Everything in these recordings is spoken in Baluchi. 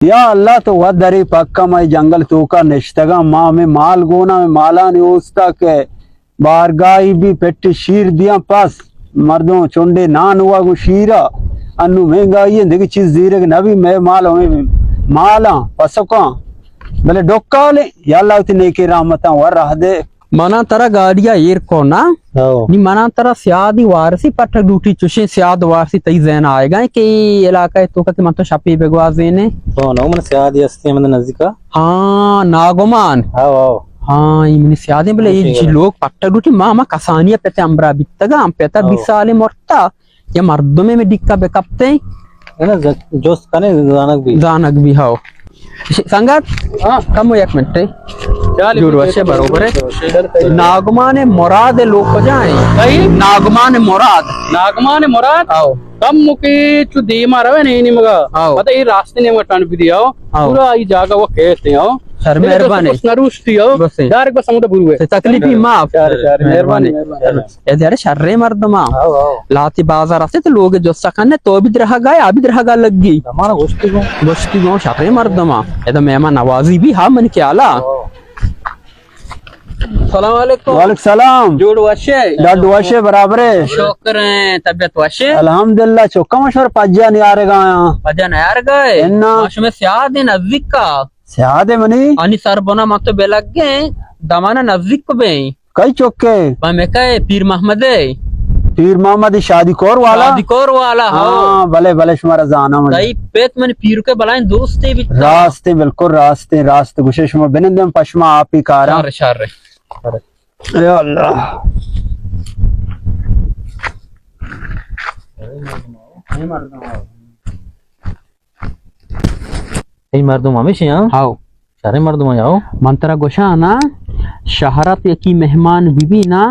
یا اللہ، تو وت درے پکا، ما اے جنگل توکا نشتگاں، ما ہمے مال گونا، ہمے مالانی اوستا کہ بارگاہی بی، پٹ شیر دیاں پس، مردم چنڈے نان ہوا گوں شیرا، انو مہنگائی ایں، دگہ چیز زیرگ نبی، مئے مال ہمے مالاں، پسکاں، بلے ڈکالیں، یا اللہ وتی نیکیں رحمتاں ور راہ دے۔ منا ترا گاڑی ء ایر کو نا۔ ہو۔ نی منا ترا سیادی وارسی پٹک لوٹی، چوشیں سیاد وارسی تئی ذہن آئیگا کہ اے علاقہ ء توکا کہ من تو شپی بگوازینے۔ تو نو من سیادی ہستی ہمیں نزدیکا۔ ہاں، ناگمان۔ ہو، ہو۔ ہاں، اے منی سیادیں، بلے اے جی لوگ پٹک لوٹی، ما، ما کسانی ء پت امرا بیتگا، ہم پتا ہو۔ بیس سال مرتا۔ یا مردمے میں ڈکا بکپتے۔ ہے نا، ز-، جست کنے زانگ بی۔ زانگ بی، ہاؤ۔ ش-، سنگت، ہاں۔ کمو یک منٹ۔ چالی جوڑ وشے، بروبر ہے۔ ناگمان مراد لوگ کجا ہیں؟ کئی؟ ناگمان مراد۔ ناگمان مراد؟ ہاؤ۔ کم مکی چو دیما روے نہیں نیمگا۔ ہاؤ۔ پتہ اے راستے نیمگا ٹنڈ بھی دیا ہو۔ ہاؤ۔ پورا اے جاگہ وہ کہتے ہیں ہو۔ سر، مہربانی۔ بس نروشتی ہو۔ بس۔ ڈائریکٹ بس ہمودا بروے۔ تکلیفی معاف۔ چار، چار، مہربانی، مہربانی۔ مہربانی۔ اے دیر شریں مردماں۔ How, how. لاتی بازار ہستے تو لوگ جستا کنے، تو بھی درہگا ئے، آ بھی درہگا لگی۔ زمانہ گوشتی گوں۔ گوشتی گوں، شریں مردماں۔ ادا مہمان نوازی بھی ہا من خیالا۔ ہاؤ۔ سلام علیکم۔ وعلیکم سلام۔ جوڑ وشے؟ ڈاڈ وشے، برابرے۔ شکر ہیں، طبیعت وشے؟ الحمدللہ، چکا مشور پجا نیارگا آیا۔ پجا نیارگا ئے؟ انا۔ ما شمے سیاد نزدیک کا۔ سیاد منی؟ آنی سر بنا ما تو بلگیں، دمانا نزدیک بیں۔ کئی چکے؟ پمکہ پیر محمد ہے۔ پیر محمد شادی کور والا؟ شادی کور والا، ہاں۔ ہاں، بلے، بلے، شمارا زاناں من۔ تئی پت من پیر کے بلائیں دوستے بیتا۔ راستے، بالکل راستے، راست گوشے شما بنندم پشما آپی کارا۔ شر، شر۔ اے اللہ۔ اے مردم ہمیش ہیں، ہاں؟ ہاؤ۔ شریں مردم ہیں، ہاؤ۔ من ترا گوشاں نا، شہرت یکی مہمان بی بی نا،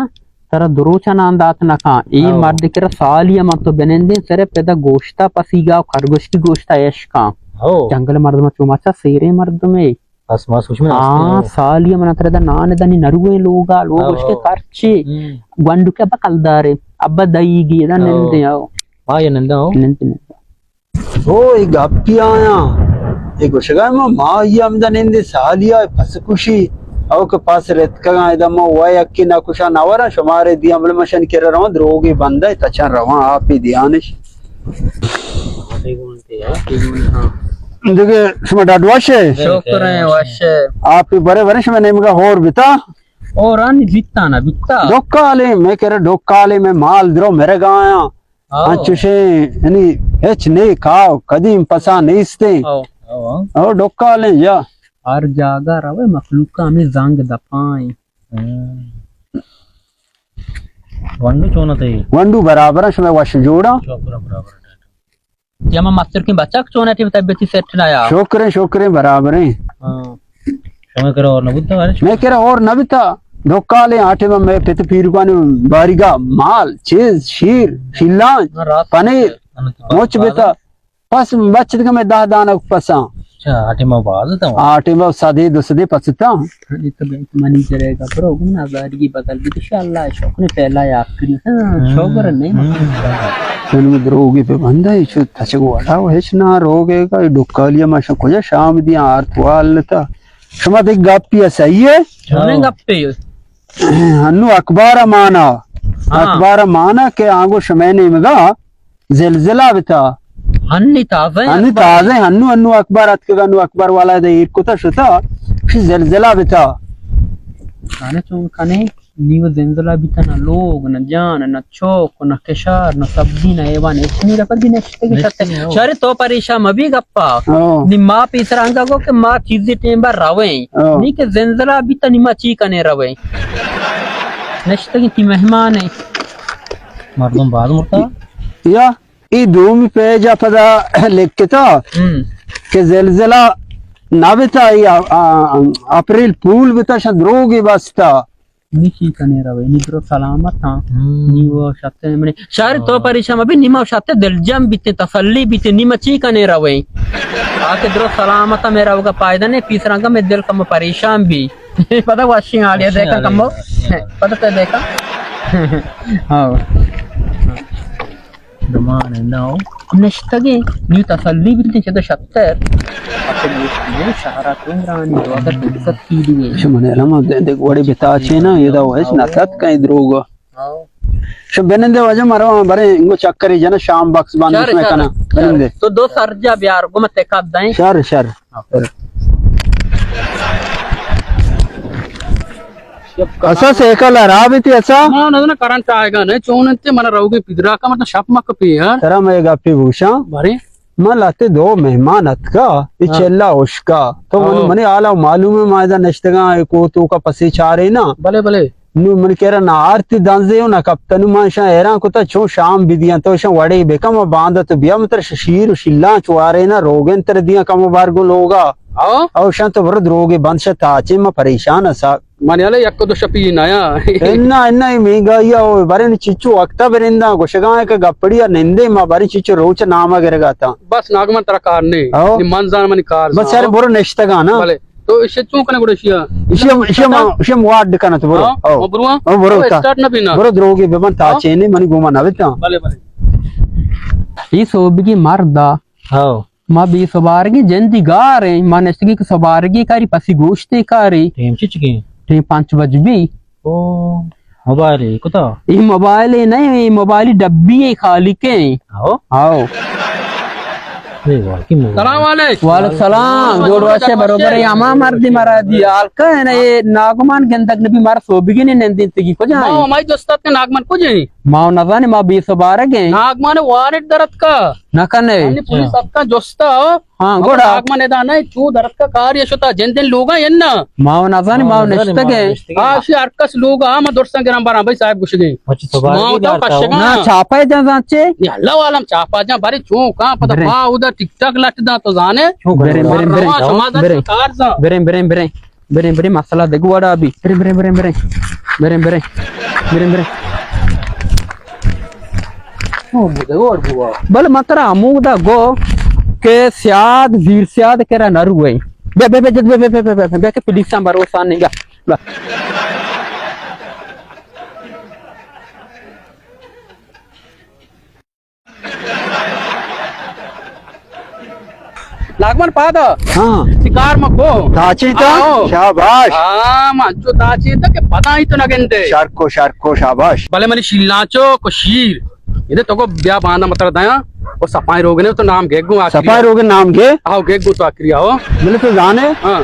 ترا دروچ نان دات نکاں۔ اے ہاؤ۔ مرد کرا سالی من تو بنندیں، سرے پدا گوشتا پسیگا و خرگوشتی گوشتا عشقاں۔ ہاؤ۔ جنگل مردم چو مچا سیریں مردمے۔ بس، بس، کچھ میں ہاں، سالی من ترا دا نان دنی نرویں لوگا، لوگ ہاؤ، گوشتے ہاؤ۔ کرچے۔ ہم۔ گونڈو کے ابا کلدارے، ابا دئیگی، دا ہاؤ۔ نندیں، ہاؤ۔ ہاں، یہ نندیں، ہاؤ۔ نندیں، نندیں۔ او، اے گپی آیاں، اے گوشگا ما، ما ای ہمدا نندے سالیا پس کشی، او کہ پس رتکگاں، ادا ما و یکی نہ کشا نہ وراں، شمارے دیاں، بلے ما شن کرا رواں، دروگی بندہ، تچان رواں، آپی دیانش۔ دگہ شما ڈاڈ وش ئے؟ شکر ہیں، وش ئے۔ آپی برے برے شما نیمگا ہور بتا؟ ہورانی بیتا نہ بیتا۔ ڈکالے، میں کرا ڈکالے، میں مال درو مرگا آیاں۔ ہاؤ۔ انچوشیں، یعنی، ہچ نیک آؤ، قدیم پسا نیستیں۔ ہاؤ۔ ہاؤ۔ او ڈکالیں، یا۔ ہر جاگہ روے، مخلوق ہمیں زنگ دپائیں۔ ہم۔ ونڈو چون تے؟ ونڈو برابر ہیں، شمے وش جوڑا۔ شکر برابر۔ یا من مستر کی بچک چون ہے، ٹیم طبیعتی سیٹ نہ یا۔ شکر ہیں، شکر ہیں، برابر ہیں۔ ہاں۔ شمے کرا اور نہ بوتا، ارے؟ میں کرا اور نہ بوتا۔ دو کالے آٹے میں، میں پت پیرکانی باریگا مال، چیز، شیر، شیلان، ہاں، راست پنیر، ہے۔ مچ بتا۔ پس بچت کہ میں دہ دانگ پساں۔ اچھا، آٹے میں باز تا؟ آٹے میں سدے دو سدے پستا۔ ہاں، یہ تو بہت منی کرے گا، پر حکم نہ زاری بدل بھی، انشاءاللہ، شوق نے پہلا یاد کری۔ ہاں، ہاں، شوق نہیں۔ ہاں۔ تن میں دروگی پہ بندہ ہے، چو تچگ والا وہ ہچ نہ روگے گا، یہ ڈکالیا ماشا کجا شام دیا آرت والتا۔ شما دگہ گپے ء، صحیح ہے؟ چونیں گپے؟ انو اخبار ء مانا، ہاں۔ اخبار ء مانا کہ آنگو شمئے نیمگا زلزلہ بتا۔ ہنی تازہ ہیں ہنی اخبار۔ تازہ ہیں، ہنو، ہنو اخبار اتکگا، انو اخبار والا دے ایر کتا شتا، شی زلزلہ بتا۔ کانے چون کنے؟ نی و زلزلہ بیتا، نہ لوگ، نہ جان، نہ چوک، نہ کشار، نہ سبزی، نہ حیوان، ہچ نی رپد بھی نشتگی شتے۔ نشتگی، ہو۔ شر تو پریشان مبی گپا۔ ہو۔ نی ما پیسر انگا گو کہ ما چیزی ٹیم بار رویں۔ ہو۔ نی کہ زلزلہ بیتا نی ما چی کنے رویں۔ نشتگی تی مہمان ہیں۔ مردم باز مرتا۔ یا۔ اے دومی پیج ء پدا لکھتا ہم۔ کہ زلزلہ نہ بتا، اے آ-، آ-، اپریل پول بتا، شاید دروگی بستا۔ نی چی کنے روے، نی درو سلامت ہاں۔ ہم۔ نی وہ شتے منے۔ شر تو ہاں۔ پریشان مبی، نی ما شتے دلجم بیتے، تسلی بیتے، نی ما چی کنے روے۔ آ کہ درو سلامت ہاں، میرا ہوگا فائدہ نہیں، پیسرا کا میں دل کم پریشان بھی۔ پتہ واشنگ آڑیا دیکھا کمو۔ پتہ تے دیکھا۔ ہاں۔ دمان ہے، نہ ہو۔ نشتگیں، نی تسلی بیتیں چدا شتر۔ اصل یہ شہرا تو رانی دو ہزار دو سد کی دیے۔ شمن علم دے وڑے بتا چینا، یہ دا وش نسات کہیں دروگا۔ ہاں۔ شو بنندے واجہ مرو برے انگو چکری جنا شام بکس باندھ شر، میں شر، کنا۔ شر۔ بنندے۔ تو دو سرجا بیار گو مت کد دیں۔ شر، شر۔ اسا سائیکل خراب تھی اسا۔ ما نہ کرنٹ آئے گا نہیں، چون انتے من روگے پدرا کا مطلب شپ مک پی یار۔ ترا میں گپی بوشاں۔ بارے۔ من لاتے دو مہمان اتکا، اے ہاں۔ چلا اشکا۔ تو من، ہاں۔ منی حالا معلوم ہے، ما ادا نشتگاں، اے کو تو کا پسی چارے نا۔ بلے، بلے۔ نو من کہہ رہا نہ آرتی دانزے ہو نہ کپتا۔ نو من شاں حیران کتا چون شام بدیاں، تو شاں وڑے بکم و باندا تو بیا متر شیر و شیلاں چوارے نا روگن تر دیاں کم و بار گو لوگا۔ ہاں۔ او شاں تو برو دروگے بند شا تاچے ما پریشان اسا۔ من یلہ یک دو شپی نیا۔ انا، انا، اے مہنگائی او، بارے نی چچو وقتا برنداں، گوشگاں کہ گپڑی ء نندے ما، بارے چچو روچ نام ء گرگا تاں۔ بس ناگمن ترا کار نے۔ او۔ نی من زان منی کار بس زان۔ یار برو نشتگاں نا۔ بلے۔ تو ایشی چون کنے گڑا ایشی ء؟ ایشی ہم، ایشی ہم، ایشی ہم واڈ کنا تو برو۔ ہاں، او۔ ما برواں؟ او، برو او، تا۔ اسٹارٹ نہ بینا۔ برو دروگی ببن تا ہاں؟ چینے منی گوما نہ بیتا۔ بلے، بلے۔ ای سوبگی مردا۔ ہاں۔ ما بے سبارگیں جندی گار ایں، ما نشتگیں کہ سبارگی کاری پسی گوشتے کاری۔ ٹیم چی چکیں؟ ٹیم پانچ بج بی۔ او، موبائل کتا؟ اے موبائل نہ ایں، اے موبائل ڈبی ایں، خالی کے ایں۔ آؤ۔ آؤ۔ اے واقعی موبائل۔ سلام علیکم۔ وعلیکم سلام۔ جوڑ واسے بروبر ایں، اما مردی مرا دی۔ حال کا ہے نا، اے ناگمان گندگ نبی مار سوبگی نے نندین تگی کجا ما ایں؟ ہمائی جستات کے ناگمان کجا ایں؟ ما نزانے، ما بے سبارگ ایں۔ ناگمان وارڈ درت کا۔ نہ کنے۔ یعنی پولیس اتکا جستا۔ ہاں، ہم گڑا۔ ناگمان ادا نہ، چو درتکا کاری شتا، جندن لوگا ین نا۔ ما و نزانی، ما و نشتگے۔ آ، شی ہر کس لوگا، ما درسن گران باران، بھائی صاحب گوشگے۔ ما و تو کشگا۔ نا، چاپا جان زانچے؟ نی اللہ عالم چاپا جان، بارے چون کان پتا برے۔ ما ادا ٹک ٹاک لٹ دا تو زانے۔ برے، برے، برے۔ رواں شما دا برے۔ کار زان۔ برے، برے، برے۔ بریں، بریں، مسئلہ دگہ وڑا بی۔ بریں، بریں، بریں، بریں۔ بریں، بریں۔ بریں، بریں۔ او، دگہ وڑ بوا۔ بلے من ترا ہمودا گو کہ سیاد، زیر سیاد کرا نہ روئے۔ بیا، بیا، بیا، بیا، بیا کہ پولیساں بھروسہ نہیں گا۔ بیا۔ ناگمان پادا۔ ہاں۔ شکار مکو۔ تاچی تا؟ آؤ۔ شاباش۔ ہاں، من چو تاچی تا کہ پدا ہی تو نگندے۔ شرکو، شرکو، شاباش۔ بلے منی شیلانچو کو شیر۔ ادے تو کو بیا باندا متر دایا۔ او سپائی روگنے تو نام گیگو آکری۔ سپائی روگن نام گے؟ آؤ، گیگو تو آکری آؤ۔ بلے تو زانے؟ ہاں۔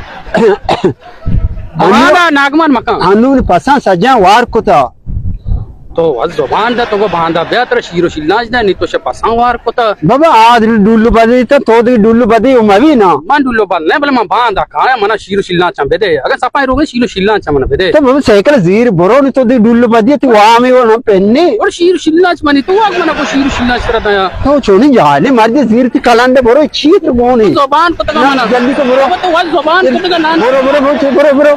باندا ناگمان مکان۔ ہنون پسان سجان وار کتا۔ تو از زبان دا تو کو باندا بیا تر شیر و شیلانچ دا، نی تو شہ پسان وار کتا۔ بابا، آ ڈولو بدی تا، تو دی ڈولو بدی او مبی نا۔ من ڈولو بد نہ، بلے من باندا کایا، منا شیر و شیلانچاں بدے۔ اگر سپائی روگے شیر و شیلانچاں منا بدے۔ تو بابا سائیکل زیر برو، نی تو دی ڈولو بدی، تو وامی و نہ پنی۔ اور شیر و شیلانچ منی، تو آگ منا کو شیر و شیلانچ ترا دایا۔ تو چونی جاہلے مردی زیر تی کلندے برو، چی تو گونی؟ زبان کتگا منا۔ جلدی تو برو۔ بابا تو وال زبان کتگا نا۔ برو، برو، برو، برو، برو۔